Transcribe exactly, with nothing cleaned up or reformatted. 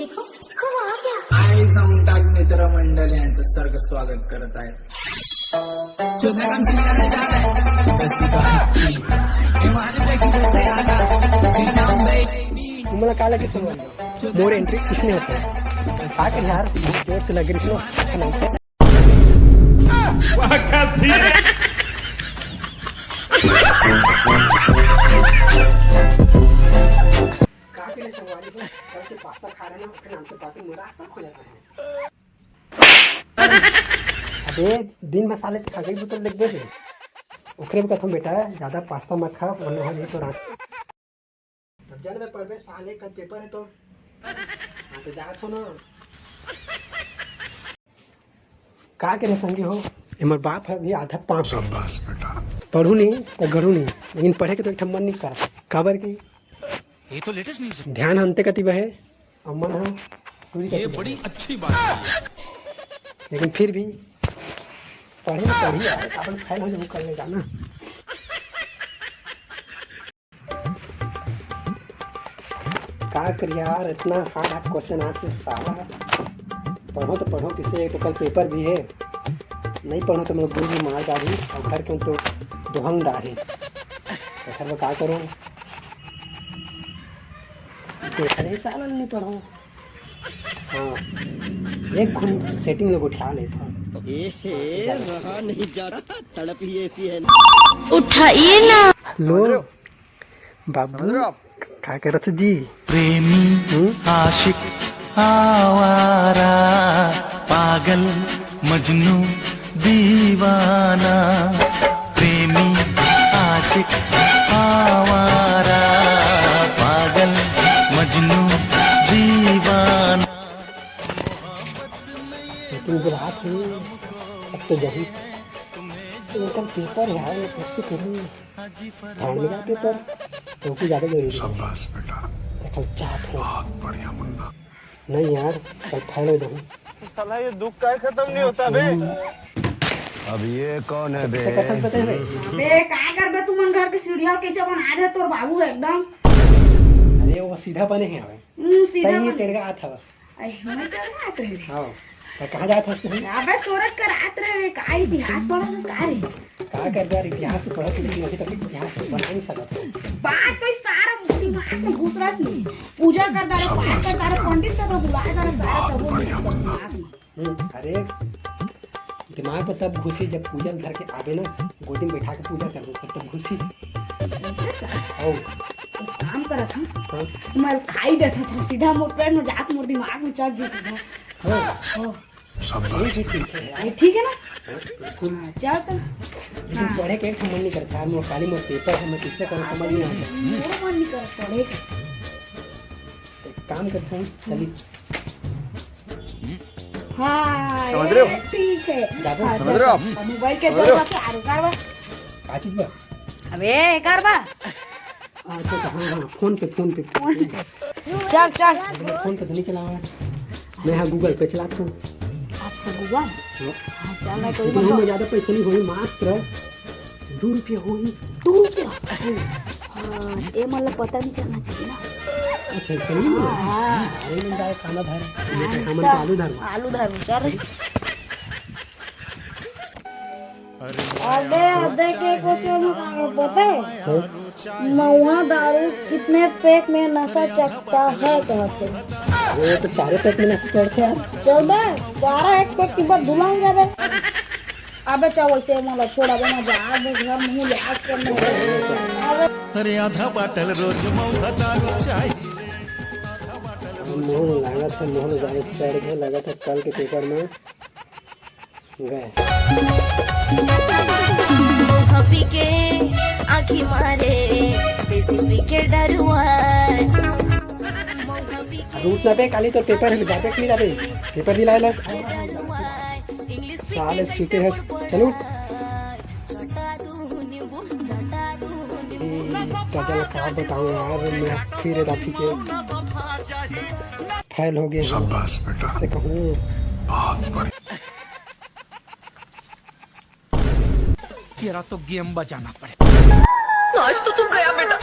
आई sound मित्र मंडळ यांचं सर्ग स्वागत करत आहे. तुम्हाला काय लगेच समजलं? मोर एंट्री किसने होता है? आखिर यार, जोर से लग रही सुनो. का करे संगवारी हो, कल के पास्ता खा रहे ना, ओकरे नाम से बातें मुंह रास्ता खो जाता है. अबे, दिन में साले छगई बोतल देख दे रे. ओकरे में कथम बेटा, ज्यादा पास्ता मत खा, वरना हो जाई तो रात. तब जान में पढ़बे साले, कल पेपर है तो. हाँ, तो जात हो ना. का करे संगी हो, एमर बाप है भी आधा पाप है. शाबाश बेटा. पढ़ू नहीं तो गढ़ू नहीं, लेकिन पढ़े के तो एक ठन मन नहीं कर. काबर की ये तो लेटेस्ट न्यूज है. ध्यान हंते कति बहे, अउ मन ह टूरी कति बहे. बड़ी अच्छी बात है. लेकिन फिर भी पढ़े तो पढ़ी यार, अपन फेल हो जाबो कर ले जाना. का कर यार, इतना हार्ड हार्ड क्वेश्चन आथे साला. पढ़ो तो पढ़ो किसे, एक तो कल पेपर भी है, नहीं पढ़ो तो मेरे गुरु जी मार डाली और घर के तो दुहंग डाली. तो सर मैं का करूँ, देखा नहीं साला, नहीं पढ़ो. हाँ, एक घूम सेटिंग लोग उठा लेता. ए हे, रहा नहीं जा रहा, तड़प ही ऐसी है ना. उठाइए ना. लो. बाबू, समझ रहे हो आप? का करत जी? प्रेमी, हम्म? आशिक, आवारा, पागल, मजनू, दीवाना. प्रेमी, आशिक, आवारा, पागल, मजनू, दीवाना. सेटिंग बुलात हे, अब तो जाही. इनका पेपर है, मैं कैसे करूँ? भाड़ में जा पेपर, तुमको ज्यादा जरूरी है. शाबाश बेटा. देखल चाहत है. बहुत बढ़िया मुन्ना. नहीं यार, कल फेल हो जाऊँ. साला ये दुख का खत्म नहीं होता बे. अब ये कौन है बे? कैसे कथन पता है बे? बे, का करबे तुमन घर के सीढ़िया कैसे बना दे तोर बाबू एकदम. अरे वो सीधा बने हैं अबे. हम्म, सीधा तई ये बने. टेढ़ा हाथ है बस. अरे, हमर का बात रहे रे? हाँ, त कहाँ जात हस तू? अबे, तोरा करात रहे, का इतिहास पढ़त हस का रे? का कर यार, इतिहास तो पढ़त हस, अभी तक इतिहास तो पढ़ नहीं सकत हो. बात तो इस सारा दिमाग में घुस रहा नहीं. पूजा कर तारे, पाठ कर तारे, पंडित का तो बुलाए तारे, सारा बहुत सब बढ़िया दिमाग में. हम्म, अरे, दिमाग में तब घुसी, जब पूजा धर के आबे ना, गोदी में बैठा के पूजा करबो, तब घुसी. ऐसे का? ओ. एक काम करत हन, हाँ? मैं खाई देत हन, सीधा मोर पेट में जात मोर दिमाग में चल जी सीधा. हाँ. हाँ. शाबाश. ठीक है, ठीक है. ये ठीक है ना? हाँ, बिल्कुल. हाँ, चल तो. लेकिन हाँ. पढ़े के एक ठो मन नहीं करता यार, मोर काली मोर पेपर है, मैं किससे करूँ, समझ नहीं आता. मोर मन नहीं करता पढ़े के. एक काम करते हैं, चलिए. हाँ, समझ रहे हो? ये ठीक है. जाते हैं. हाँ, समझ रहे हो आप? अब मोबाइल के समझ रहे हो? दो बाकी आरो कारवा. का चीज बा? अबे, कारवा. अच्छा, अच्छा, हाँ, हाँ, फोन पे, फोन पे. फोन पे. चल, चल. अरे, फोन पे तो नहीं चलावा. मैं हाँ, Google पे चलाता हूँ. अच्छा, Google? हाँ. हाँ, चल, मैं तो लेकिन Google में ज्यादा पैसा नहीं होई, मात्र दो रुपया होई. दो रुपया? हाँ, ये मतलब पता नहीं चलना चाहिए ना. अच्छा, सही में? हाँ, हाँ. अरे, मैं जाए खाना धर. हाँ, ये तो हम चल, आलू धर. आलू धर, चल. अबे, अबे के कुछ नहीं पता है? हाँ? महुआ दारू कितने पैक में नशा चढ़ता है कहते? ये तो चारे पैक में नशा चढ़ते हैं. चौदह, बारह एक पैक की बार दुल्हन जाबे. अबे चाहो वैसे मला छोड़, अबे मैं जा, अबे घर मुंह ले आज करने. अबे अरे आधा बाटल रोज महुआ दारू चाहिए. मोहन लागत है, मोहन जाए चढ़ गए, लागत है कल के पेपर में गए. मोहब्बी के आँखी मारे, देसी पी के डरुआ. अभी उठना बे, काली तो पेपर है, जाबे कि नहीं जाबे? पेपर दिलाए ला. साले सूते हैं, चल उठ. ए, दादा ला का बताऊं यार, मैं फिर दाफी के फेल हो गए हैं. शाबाश बेटा. से कहूँ. बहुत बढ़िया. तेरा तो गेम बजाना पड़ेगा. आज तो तू गया बेटा.